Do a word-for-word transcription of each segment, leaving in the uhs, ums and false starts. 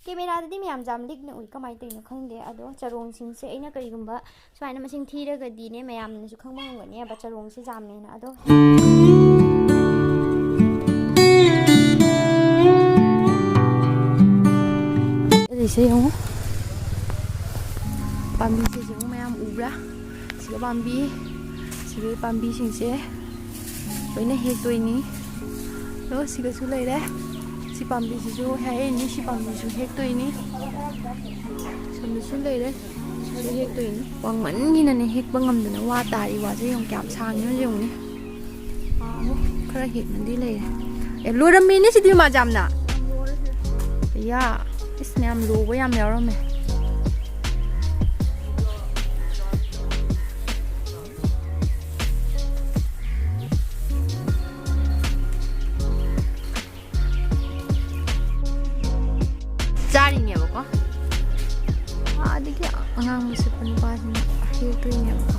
ꯀꯦꯃꯦꯔꯥꯗꯗꯤ ꯃꯌꯥꯝ ꯌꯥꯝ ꯂꯤꯛꯅ ꯎꯏ, ꯀꯃꯥꯏꯅ ꯇꯧꯔꯤꯅꯣ ꯈꯪꯗꯦ꯫ ꯑꯗꯣ ꯆꯔꯣꯡꯁꯤꯡꯁꯦ ꯑꯩꯅ ꯀꯔꯤꯒꯨꯝꯕ ꯁꯨꯃꯥꯏꯅ ꯃꯁꯤꯡ ꯊꯤꯔꯒꯗꯤꯅꯦ, ꯃꯌꯥꯝꯅꯁꯨ ꯈꯪꯕ ꯉꯝꯒꯅꯦꯕ ꯆꯔꯣꯡꯁꯦ ꯌꯥꯝꯃꯦꯅ꯫ ꯑꯗꯣ ꯑꯗꯨꯁꯦ ꯌꯦꯡꯉꯨ, ꯄꯥꯝꯕꯤꯁꯤꯁꯨ ꯃꯌꯥꯝ ꯎꯕ꯭ꯔꯥ? ꯁꯤꯒ ꯄꯥꯝꯕꯤ, ꯁꯤꯒꯤ ꯄꯥꯝꯕꯤꯁꯤꯡꯁꯦ ꯂꯣꯏꯅ ꯍꯦꯛꯇꯣꯏꯅꯤ꯫ ꯑꯗꯣ ꯁꯤꯒꯁꯨ ꯂꯩꯔꯦ꯫ ꯁꯤ ꯄꯥꯝꯕꯤꯁꯤꯁꯨ ꯍꯦꯛꯏꯅꯤ, ꯁꯤ ꯄꯥꯝꯕꯤꯁꯨ ꯍꯦꯛꯇꯣꯏꯅꯤ꯫ ꯁꯣꯝꯗꯁꯨ ꯂꯩꯔꯦ, ꯁꯤꯁꯨ ꯍꯦꯛꯇꯣꯏꯅꯤ꯫ ꯋꯥꯡꯃꯟꯒꯤꯅꯅꯦ ꯍꯦꯛꯄ ꯉꯝꯗꯅ ꯋꯥ ꯇꯥꯔꯤ꯫ ꯋꯥꯁꯦ ꯌꯦꯡꯉꯨ ꯀꯌꯥꯝ ꯁꯥꯡꯉꯤꯅꯣ ꯌꯦꯡꯉꯨꯅꯦ꯫ ꯑꯥ, ꯈꯔ ꯍꯦꯛꯅꯗꯤ ꯂꯩꯔꯦ꯫ ꯑꯦ, ꯂꯣꯏꯔꯝꯃꯦꯅꯦ ꯁꯤꯗꯤ ꯃꯥꯖꯥꯝꯅ꯫ ꯌꯥ, ꯏꯁ, ꯃꯌꯥꯝ ꯂꯣꯕ ꯌꯥꯝ ꯌꯥꯎꯔꯝꯃꯦ꯫ ꯆꯥꯔꯤꯅꯦꯕꯀꯣ꯫ ꯑꯥꯗꯒꯤ ꯑꯉꯥꯡꯕ ꯁꯦꯠꯄ ꯅꯨꯄꯥꯁꯤꯅ ꯍꯦꯛꯇꯣꯏꯅꯦꯕꯀꯣ꯫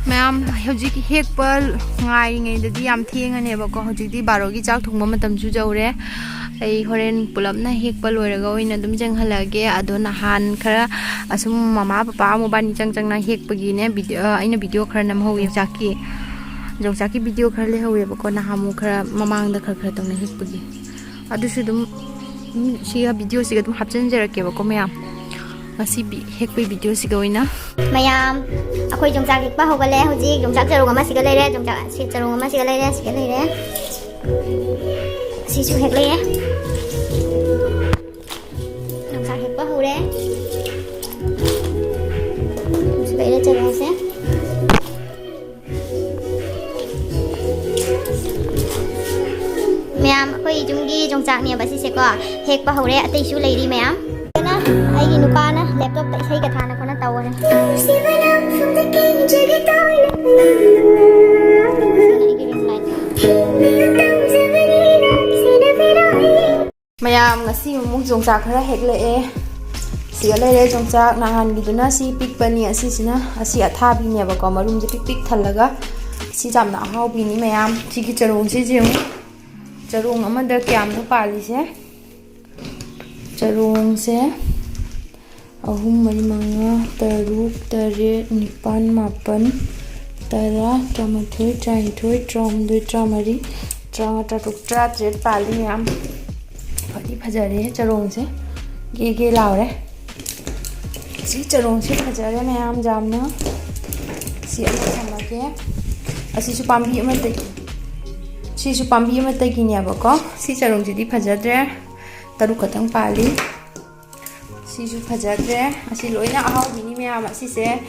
ꯃꯌꯥꯝ ꯍꯧꯖꯤꯛ ꯍꯦꯛꯄ ꯉꯥꯏꯔꯤꯉꯩꯗꯗꯤ ꯌꯥꯝ ꯊꯦꯡꯉꯅꯦꯕꯀꯣ꯫ ꯍꯧꯖꯤꯛꯇꯤ ꯕꯥꯔꯣꯒꯤ ꯆꯥꯛ ꯊꯣꯡꯕ ꯃꯇꯝꯁꯨ ꯌꯧꯔꯦ꯫ ꯑꯩ ꯍꯣꯔꯦꯟ ꯄꯨꯂꯞꯅ ꯍꯦꯛꯄ ꯂꯣꯏꯔꯒ ꯑꯣꯏꯅ ꯑꯗꯨꯝ ꯆꯪꯍꯜꯂꯛꯑꯒꯦ꯫ ꯑꯗꯣ ꯅꯍꯥꯟ ꯈꯔ ꯑꯁꯨꯝ ꯃꯃꯥ ꯄꯄꯥ ꯃꯕꯥꯅꯤ ꯆꯪ ꯆꯪꯅ ꯍꯦꯛꯄꯒꯤꯅꯦ, ꯚꯤꯗꯤꯑꯣ, ꯑꯩꯅ ꯚꯤꯗꯤꯑꯣ ꯈꯔ ꯅꯝꯍꯧꯋꯦ ꯌꯣꯡꯆꯥꯛꯀꯤ꯫ ꯌꯣꯡꯆꯥꯛꯀꯤ ꯚꯤꯗꯤꯑꯣ ꯈꯔ ꯂꯩꯍꯧꯋꯦꯕꯀꯣ, ꯅꯍꯥꯟꯃꯨꯛ ꯈꯔ ꯃꯃꯥꯡꯗ ꯈꯔ ꯈꯔ ꯇꯧꯅ ꯍꯦꯛꯄꯒꯤ꯫ ꯑꯗꯨꯁꯨ ꯑꯗꯨꯝ, ꯎꯝ, ꯁꯤꯒ ꯚꯤꯗꯤꯑꯣꯁꯤꯒ ꯑꯗꯨꯝ ꯍꯥꯞꯆꯤꯟꯖꯔꯛꯀꯦꯕꯀꯣ ꯃꯌꯥꯝ꯫ ꯉꯁꯤ ꯕꯤ-, ꯍꯦꯛꯄꯒꯤ ꯚꯤꯗꯤꯑꯣꯁꯤꯒ ꯑꯣꯏꯅ꯫ ꯃꯌꯥꯝ, ꯑꯩꯈꯣꯏ ꯌꯣꯡꯆꯥꯛ ꯍꯦꯛꯄ ꯍꯧꯒꯠꯂꯦ꯫ ꯍꯧꯖꯤꯛ ꯌꯣꯡꯆꯥꯛ ꯆꯔꯣꯡ ꯑꯃ ꯁꯤꯒ ꯂꯩꯔꯦ, ꯌꯣꯡꯆꯥꯛ ꯁꯤ ꯆꯔꯣꯡ ꯑꯃ ꯁꯤꯒ ꯂꯩꯔꯦ, ꯁꯤꯒ ꯂꯩꯔꯦ꯫ ꯁꯤꯁꯨ ꯍꯦꯛꯂꯛꯑꯦ꯫ ꯌꯣꯡꯆꯥꯛ ꯍꯦꯛꯄ ꯍꯧꯔꯦ꯫ ꯁꯤꯒ ꯂꯩꯔꯦ ꯆꯔꯣꯡꯁꯦ꯫ ꯃꯌꯥꯝ ꯌꯣꯡꯆꯥꯛꯅꯦꯕ ꯁꯤꯁꯦꯀꯣ꯫ ꯍꯦꯛꯄ ꯍꯧꯔꯦ, ꯑꯇꯩꯁꯨ ꯂꯩꯔꯤ ꯃꯌꯥꯝ꯫ ꯑꯗꯨꯅ ꯑꯩꯒꯤ ꯅꯨꯄꯥꯅ laptopꯇ ꯏꯁꯩꯒ ꯊꯥꯅ ꯈꯣꯠꯅ ꯇꯧꯕꯅꯦ꯫ ꯃꯌꯥꯝ, ꯉꯁꯤ ꯑꯃꯨꯛ ꯌꯣꯡꯆꯥꯛ ꯈꯔ ꯍꯦꯛꯂꯛꯑꯦ꯫ ꯁꯤꯒ ꯂꯩꯔꯦ ꯌꯣꯡꯆꯥꯛ꯫ ꯅꯍꯥꯟꯒꯤꯗꯨꯅ ꯁꯤ ꯄꯤꯛꯄꯅꯤ, ꯑꯁꯤꯁꯤꯅ, ꯑꯁꯤ ꯑꯊꯥꯕꯤꯅꯦꯕꯀꯣ, ꯃꯔꯨꯝꯁꯦ ꯄꯤꯛ ꯄꯤꯛ ꯊꯜꯂꯒ꯫ ꯁꯤ ꯌꯥꯝꯅ ꯑꯍꯥꯎꯕꯤꯅꯤ ꯃꯌꯥꯝ꯫ ꯁꯤꯒꯤ ꯆꯔꯣꯡꯁꯤꯁꯦ ꯌꯦꯡꯉꯨ꯫ ꯆꯔꯣꯡ ꯑꯃꯗ ꯀꯌꯥꯝꯅꯣ ꯄꯥꯜꯂꯤꯁꯦ? ꯆꯔꯣꯡꯁꯦ ꯑꯍꯨꯝ, ꯃꯔꯤ, ꯃꯉꯥ, ꯇꯔꯨꯛ, ꯇꯔꯦꯠ, ꯅꯤꯄꯥꯜ, ꯃꯥꯄꯜ, ꯇꯔꯥ, ꯇꯔꯥꯃꯥꯊꯣꯏ, ꯇꯔꯥꯅꯤꯊꯣꯏ, ꯇꯔꯥꯍꯨꯝꯗꯣꯏ, ꯇꯔꯥꯃꯔꯤ, ꯇꯔꯥꯃꯉꯥ, ꯇꯔꯨꯛ, ꯇꯔꯥꯇꯔꯦꯠ ꯄꯥꯜꯂꯤ ꯃꯌꯥꯝ꯫ ꯐꯗꯤ ꯐꯖꯔꯦ ꯆꯔꯣꯡꯁꯦ, ꯒꯦ ꯒꯦ ꯂꯥꯎꯔꯦ꯫ ꯁꯤ ꯆꯔꯣꯡꯁꯦ ꯐꯖꯔꯦ ꯃꯌꯥꯝ ꯌꯥꯝꯅ꯫ ꯁꯤ ꯑꯃ ꯊꯝꯃꯒꯦ꯫ ꯑꯁꯤꯁꯨ ꯄꯥꯝꯕꯤ ꯑꯃꯠꯇꯒꯤ, ꯁꯤꯁꯨ ꯄꯥꯝꯕꯤ ꯑꯃꯠꯇꯒꯤꯅꯦꯕꯀꯣ꯫ ꯁꯤ ꯆꯔꯣꯡꯁꯤꯗꯤ ꯐꯖꯗ꯭ꯔꯦ, ꯇꯔꯨꯛ ꯈꯛꯇꯪ ꯄꯥꯜꯂꯤ꯫ ꯁꯤꯁꯨ ꯐꯖꯗ꯭ꯔꯦ꯫ ꯑꯁꯤ ꯂꯣꯏꯅ ꯑꯍꯥꯎꯕꯤꯅꯤ ꯃꯌꯥꯝ꯫ ꯑꯁꯤꯁꯦ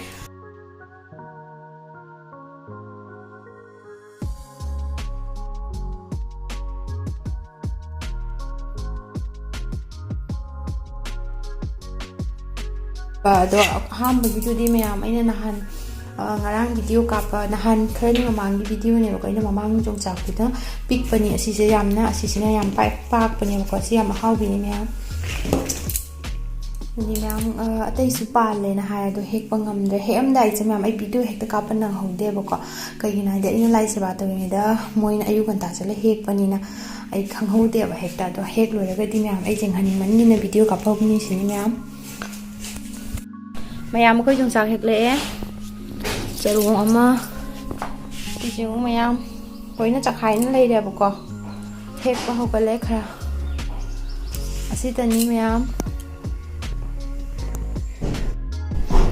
ꯑꯗꯣ ꯑꯍꯥꯟꯕꯒꯤꯗꯨꯗꯤ ꯃꯌꯥꯝ, ꯑꯩꯅ ꯅꯍꯥꯟ, ꯑ, ꯉꯔꯥꯡ ꯚꯤꯗꯤꯑꯣ ꯀꯥꯞꯄ, ꯅꯍꯥꯟ ꯈꯔꯅꯤ ꯃꯃꯥꯡꯒꯤ ꯚꯤꯗꯤꯑꯣꯅꯦꯕꯀꯣ, ꯑꯩꯅ ꯃꯃꯥꯡ ꯌꯣꯡꯆꯥꯛꯇꯨꯗ ꯄꯤꯛꯄꯅꯤ ꯑꯁꯤꯁꯦ ꯌꯥꯝꯅ, ꯑꯁꯤꯁꯤꯅ ꯌꯥꯝ ꯄꯥꯛ-, ꯄꯥꯛꯄꯅꯦꯕꯀꯣ꯫ ꯁꯤ ꯌꯥꯝ ꯑꯍꯥꯎꯕꯤꯅꯤ ꯃꯌꯥꯝ꯫ ꯑꯗꯨꯗꯤ ꯃꯌꯥꯝ, ꯑ, ꯑꯇꯩꯁꯨ ꯄꯥꯜꯂꯦꯅ ꯍꯥꯏ, ꯑꯗꯣ ꯍꯦꯛꯄ ꯉꯝꯗ꯭ꯔꯦ꯫ ꯍꯦꯛꯑꯝꯗꯥꯏꯁꯦ ꯃꯌꯥꯝ, ꯑꯩ ꯚꯤꯗꯤꯑꯣ ꯍꯦꯛꯇ ꯀꯥꯞꯄ ꯅꯪꯍꯧꯗꯦꯕꯀꯣ꯫ ꯀꯩꯒꯤꯅꯣ ꯍꯥꯏꯗꯤ, ꯑꯩꯅ ꯂꯥꯏ ꯁꯦꯕꯥ ꯇꯧꯔꯤꯉꯩꯗ ꯃꯣꯏꯅ ꯑꯌꯨꯛ ꯉꯟꯇꯥ ꯆꯠꯂ ꯍꯦꯛꯄꯅꯤꯅ ꯑꯩ ꯈꯪꯍꯧꯗꯦꯕ ꯍꯦꯛꯇ꯫ ꯑꯗꯣ ꯍꯦꯛ ꯂꯣꯏꯔꯒꯗꯤ ꯃꯌꯥꯝ, ꯑꯩꯁꯦ ꯉꯥꯅꯤꯡꯃꯟꯒꯤꯅ ꯚꯤꯗꯤꯑꯣ ꯀꯥꯞꯍꯧꯕꯅꯤ ꯁꯤꯅꯤ ꯃꯌꯥꯝ꯫ ꯃꯌꯥꯝ, ꯑꯩꯈꯣꯏ ꯌꯣꯡꯆꯥꯛ ꯍꯦꯛꯂꯛꯑꯦ꯫ ꯆꯔꯣꯡ ꯑꯃ, ꯁꯤꯁꯨ ꯃꯌꯥꯝ ꯂꯣꯏꯅ ꯆꯈꯥꯏꯅ ꯂꯩꯔꯦꯕꯀꯣ꯫ ꯍꯦꯛꯄ ꯍꯧꯒꯠꯂꯦ ꯈꯔ꯫ ꯑꯁꯤꯗꯅꯤ ꯃꯌꯥꯝ꯫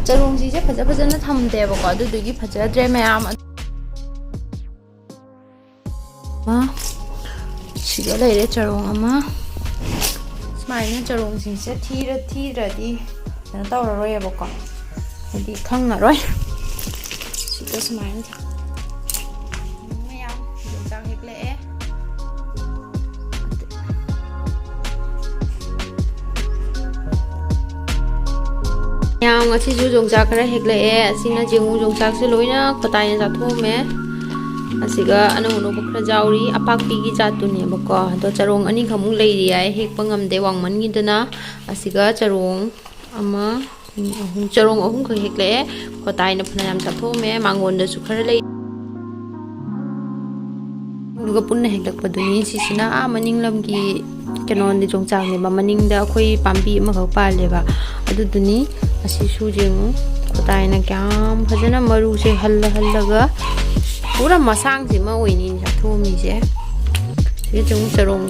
ꯆꯔꯣꯡꯁꯤꯡꯁꯦ ꯐꯖ ꯐꯖꯅ ꯊꯝꯗꯦꯕꯀꯣ, ꯑꯗꯨꯗꯨꯒꯤ ꯐꯖꯗ꯭ꯔꯦ ꯃꯌꯥꯝ꯫ ꯑꯃ, ꯁꯤꯗ ꯂꯩꯔꯦ ꯆꯔꯣꯡ ꯑꯃ꯫ ꯁꯨꯃꯥꯏꯅ ꯆꯔꯣꯡꯁꯤꯡꯁꯦ ꯊꯤꯔ-, ꯊꯤꯗ꯭ꯔꯗꯤ ꯀꯩꯅꯣ ꯇꯧꯔꯔꯣꯏꯌꯦꯕꯀꯣ, ꯍꯥꯏꯗꯤ ꯈꯪꯉꯔꯣꯏ꯫ ꯁꯤꯗ ꯁꯨꯃꯥꯏꯅ ꯃꯌꯥꯝ ꯌꯣꯡꯆꯥꯛ ꯍꯦꯛꯂꯛꯑꯦ꯫ ꯉꯁꯤꯁꯨ ꯌꯣꯡꯆꯥꯛ ꯈꯔ ꯍꯦꯛꯂꯛꯑꯦ꯫ ꯑꯁꯤꯅ ꯌꯦꯡꯉꯨ, ꯌꯣꯡꯆꯥꯛꯁꯦ ꯂꯣꯏꯅ ꯈꯣꯇꯥꯏꯅ ꯆꯥꯊꯣꯛꯑꯝꯃꯦ꯫ ꯑꯁꯤꯒ ꯑꯅꯧ ꯑꯅꯧꯕ ꯈꯔ ꯌꯥꯎꯔꯤ, ꯑꯄꯥꯛꯄꯤꯒꯤ ꯖꯥꯠꯇꯨꯅꯦꯕꯀꯣ꯫ ꯑꯗꯣ ꯆꯔꯣꯡ ꯑꯅꯤꯈꯛꯃꯨꯛ ꯂꯩꯔꯤ ꯍꯥꯏ, ꯍꯦꯛꯄ ꯉꯝꯗꯦ ꯋꯥꯡꯃꯟꯒꯤꯗꯅ꯫ ꯑꯁꯤꯒ ꯆꯔꯣꯡ ꯑꯃ, ꯑꯅꯤ, ꯑꯍꯨꯝ, ꯆꯔꯣꯡ ꯑꯍꯨꯝꯈꯛ ꯍꯦꯛꯂꯛꯑꯦ꯫ ꯈꯣꯇꯥꯏꯅ ꯐꯅꯌꯥꯝ ꯆꯥꯊꯣꯛꯑꯝꯃꯦ, ꯃꯥꯡꯒꯣꯟꯗꯁꯨ ꯈꯔ ꯂꯩ꯫ ꯑꯗꯨꯒ ꯄꯨꯟꯅ ꯍꯦꯛꯂꯛꯄꯗꯨꯅꯤ꯫ ꯁꯤꯁꯤꯅ ꯑꯥ ꯃꯅꯤꯡ ꯂꯝꯒꯤ ꯀꯩꯅꯣꯅꯤ, ꯌꯣꯡꯆꯥꯛꯅꯦꯕ꯫ ꯃꯅꯤꯡꯗ ꯑꯩꯈꯣꯏ ꯄꯥꯝꯕꯤ ꯑꯃꯈꯛ ꯄꯥꯜꯂꯦꯕ, ꯑꯗꯨꯗꯨꯅꯤ꯫ ꯑꯁꯤꯁꯨ ꯌꯦꯡꯉꯨ, ꯈꯣꯇꯥꯏꯅ ꯀꯌꯥꯝ ꯐꯖꯅ ꯃꯔꯨꯁꯦ ꯍꯜꯂ ꯍꯜꯂꯒ ꯄꯨꯔꯥ ꯃꯁꯥꯡꯁꯤꯃ ꯑꯣꯏꯅꯤ ꯆꯥꯊꯣꯛꯑꯝꯃꯤꯁꯦ꯫ ꯁꯤꯗ ꯌꯦꯡꯉꯨ, ꯆꯔꯣꯡ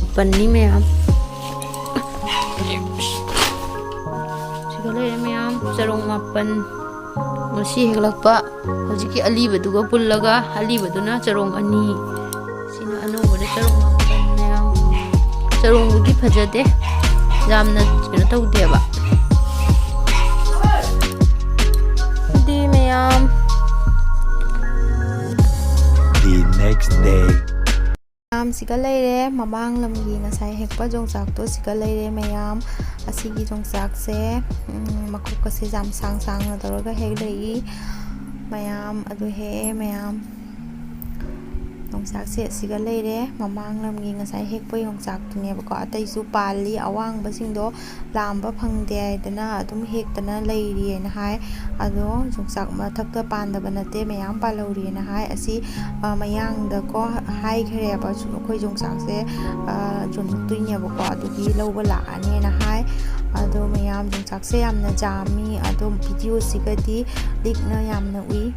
ꯃꯥꯄꯟꯅꯤ ꯃꯌꯥꯝ꯫ ꯁꯤꯗ ꯂꯩꯔꯦ ꯃꯌꯥꯝ, ꯆꯔꯣꯡ ꯃꯥꯄꯟ꯫ ꯉꯁꯤ ꯍꯦꯛꯂꯛꯄ ꯍꯧꯖꯤꯛꯀꯤ ꯑꯂꯤꯕꯗꯨꯒ ꯄꯨꯜꯂꯒ, ꯑꯂꯤꯕꯗꯨꯅ ꯆꯔꯣꯡ ꯑꯅꯤ, ꯁꯤꯅ ꯑꯅꯧꯕꯗ ꯆꯔꯣꯡ ꯃꯥꯄꯟ ꯃꯌꯥꯝ꯫ ꯆꯔꯣꯡꯗꯨꯗꯤ ꯐꯖꯗꯦ, ꯌꯥꯝꯅ ꯀꯩꯅꯣ ꯇꯧꯗꯦꯕ꯫ ꯑꯗꯨꯗꯤ ꯃꯌꯥꯝ, The next day. ꯃꯌꯥꯝ ꯁꯤꯒ ꯂꯩꯔꯦ, ꯃꯃꯥꯡ ꯂꯝꯒꯤ ꯉꯁꯥꯏ ꯍꯦꯛꯄ ꯌꯣꯡꯆꯥꯛꯇꯣ ꯁꯤꯒ ꯂꯩꯔꯦ ꯃꯌꯥꯝ꯫ ꯑꯁꯤꯒꯤ ꯌꯣꯡꯆꯥꯛꯁꯦ, ꯎꯝ, ꯃꯈꯣꯛꯀꯁꯦ ꯌꯥꯝ ꯁꯥꯡ ꯁꯥꯡꯅ ꯇꯧꯔꯒ ꯍꯦꯛꯂꯛꯏ ꯃꯌꯥꯝ꯫ ꯑꯗꯨ ꯍꯦꯛꯑꯦ ꯃꯌꯥꯝ꯫ ꯌꯣꯡꯆꯥꯛꯁꯦ ꯑꯁꯤꯒ ꯂꯩꯔꯦ, ꯃꯃꯥꯡ ꯂꯝꯒꯤ ꯉꯁꯥꯏ ꯍꯦꯛꯄ ꯌꯣꯡꯆꯥꯛꯇꯨꯅꯦꯕꯀꯣ꯫ ꯑꯇꯩꯁꯨ ꯄꯥꯜꯂꯤ, ꯑꯋꯥꯡꯕꯁꯤꯡꯗꯣ ꯂꯥꯝꯕ ꯐꯪꯗꯦ ꯍꯥꯏꯗꯅ ꯑꯗꯨꯝ ꯍꯦꯛꯇꯅ ꯂꯩꯔꯤꯑꯅ ꯍꯥꯏ꯫ ꯑꯗꯣ ꯌꯣꯡꯆꯥꯛ ꯃꯊꯛꯇ ꯄꯥꯟꯗꯕ ꯅꯠꯇꯦ, ꯃꯌꯥꯝ ꯄꯥꯜꯍꯧꯔꯤꯑꯅ ꯍꯥꯏ꯫ ꯑꯁꯤ, ꯑ, ꯃꯌꯥꯡꯗꯀꯣ ꯍꯥꯏꯈ꯭ꯔꯦꯕ, ꯁꯨꯝ ꯑꯩꯈꯣꯏ ꯌꯣꯡꯆꯥꯛꯁꯦ, ꯑ, ꯌꯣꯟꯊꯣꯛꯇꯣꯏꯅꯦꯕꯀꯣ, ꯑꯗꯨꯒꯤ ꯂꯧꯕ ꯂꯥꯛꯑꯅꯦꯅ ꯍꯥꯏ꯫ ꯑꯗꯣ ꯃꯌꯥꯝ, ꯌꯣꯡꯆꯥꯛꯁꯦ ꯌꯥꯝꯅ ꯌꯥꯝꯃꯤ, ꯑꯗꯣ ꯚꯤꯗꯤꯑꯣꯁꯤꯒꯗꯤ ꯂꯤꯛꯅ ꯌꯥꯝꯅ ꯎꯏ꯫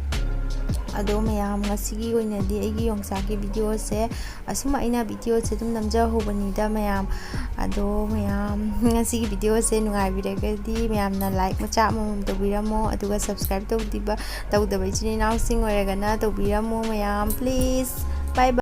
ꯑꯗꯣ ꯃꯌꯥꯝ, ꯉꯁꯤꯒꯤ ꯑꯣꯏꯅꯗꯤ ꯑꯩꯒꯤ ꯌꯣꯡꯆꯥꯛꯀꯤ ꯚꯤꯗꯤꯑꯣꯁꯦ ꯑꯁꯨꯝ ꯑꯩꯅ ꯚꯤꯗꯤꯑꯣꯁꯦ ꯑꯗꯨꯝ ꯅꯝꯖꯍꯧꯕꯅꯤꯗ ꯃꯌꯥꯝ꯫ ꯑꯗꯣ ꯃꯌꯥꯝ, ꯉꯁꯤꯒꯤ ꯚꯤꯗꯤꯑꯣꯁꯦ ꯅꯨꯡꯉꯥꯏꯕꯤꯔꯒꯗꯤ ꯃꯌꯥꯝꯅ ꯂꯥꯏꯛ ꯃꯆꯥ ꯑꯃꯃꯝ ꯇꯧꯕꯤꯔꯝꯃꯣ, ꯑꯗꯨꯒ ꯁꯕꯁꯀ꯭ꯔꯥꯏꯕ ꯇꯧꯗꯕ, ꯇꯧꯗꯕ ꯏꯆꯤꯟ ꯏꯅꯥꯎꯁꯤꯡ ꯑꯣꯏꯔꯒꯅ ꯇꯧꯕꯤꯔꯝꯃꯣ ꯃꯌꯥꯝ, please꯫ Bye bye꯫